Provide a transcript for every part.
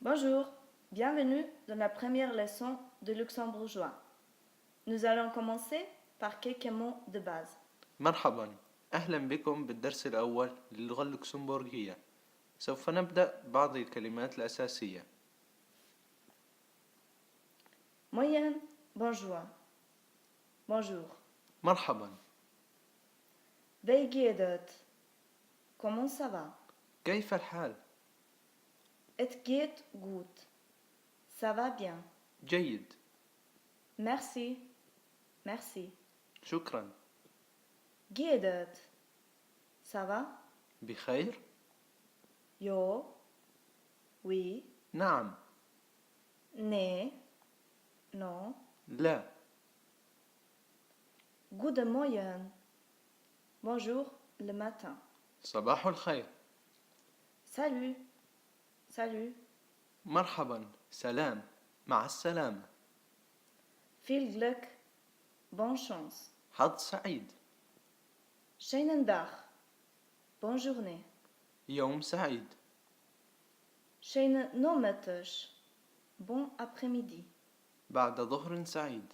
Bonjour, bienvenue dans la première leçon de luxembourgeois. Nous allons commencer par quelques mots de base. مرحبا أهلا بكم بالدرس الأول للغة اللوكسمبورغية سوف نبدأ بعض الكلمات الأساسية Moien, bonjour. Bonjour. مرحبا Wéi geet et? Comment ça va? كيف الحال؟ Et geet gutt. Ça va bien. جيد Merci. Merci. شكرا Geet et? Ça va? بخير؟ Jo. Oui. نعم Nee. Non. لا Gudde Moien. Bonjour le matin. صباح الخير Salut. Salut. مرحبا سلام مع السلامة Vill Gléck. Bonne chance. حظ سعيد Schéinen Dag. Bonne journée. يوم سعيد Schéinen Nomëtteg. Bon après-midi. بعد ظهر سعيد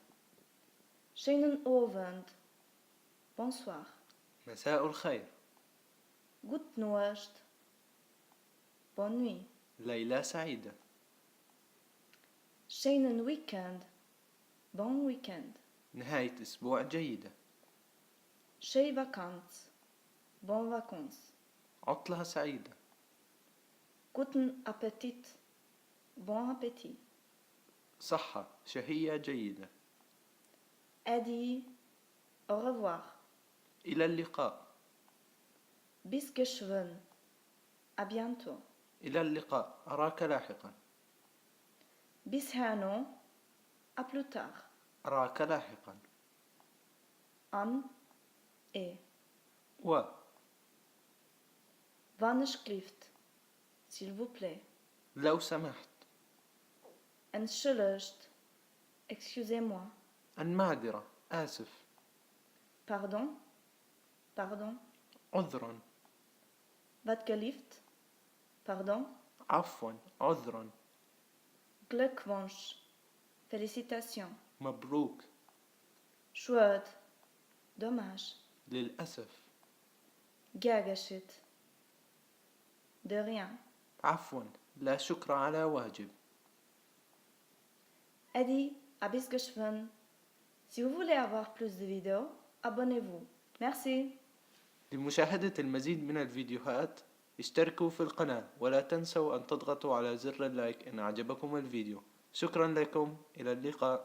Schéinen Owend. Bonsoir. مساء الخير Gutt Nuecht. Bonne nuit. ليلة سعيدة Schéinen Weekend. Bon week-end. نهاية أسبوع جيدة Schéi Vakanz. Bonnes vacances. عطلة سعيدة Guten Appetit. Bon appétit. صحة شهية جيدة Äddi. Au revoir. إلى اللقاء Bis geschwënn. À bientôt. إلى اللقاء أراك لاحقا Bis herno. À plus tard. أراك لاحقا An. Et. و Wann ech glift. S'il vous plaît. لو سمحت Entschëllegt. Excusez-moi. المعذرة آسف Pardon. Pardon. عذرا Wat gelift? Pardon. عفوا عذرا Gléckwonsch. Félicitations. مبروك Schued. Dommage. للأسف Gär geschitt. De rien. عفوا لا شكر على واجب Äddi a bis geschwënn. Si vous voulez avoir plus de vidéos, abonnez-vous. Merci. لمشاهدة المزيد من الفيديوهات اشتركوا في القناة ولا تنسوا أن تضغطوا على زر اللايك إن أعجبكم الفيديو شكرا لكم إلى اللقاء.